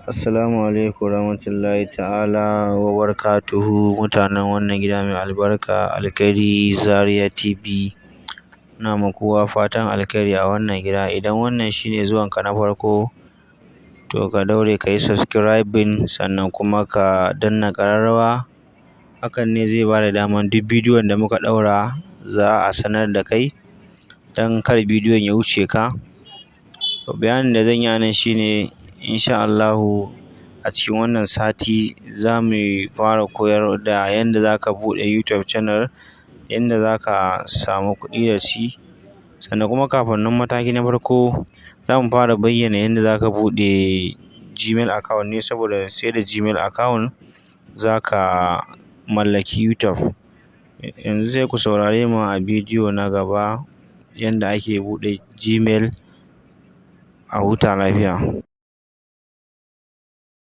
Assalamu alaikum warahmatullahi ta'ala wa barakatuhu, mutanen wannan gida mai albarka, Alkhairi Zaria TV. Ina ma kowa fatan alkhairi a wannan gida. Idan wannan shine zuwanka na farko, to ka daure ka yi subscribing, sannan kuma ka danna ƙararrawa. Hakan ne zai bada daman duk bidiyon da muka ɗaura za a sanar da kai, don kar bidiyon ya wuce ka. Bayanin da zan yi a nan shine, insha Allahu, a cikin wannan sati za mu fara koyar da yanda za ka buɗe YouTube channel, yanda za ka samu kuɗi da shi. Sannan kuma kafin nan, mataki na farko, za mu fara bayyana yanda za ka buɗe Gmail account ne, saboda sai da Gmail account za ka mallaki YouTube. Yanzu sai ku saurare mu a bidiyo na gaba, yanda ake buɗe Gmail. A huta lafiya.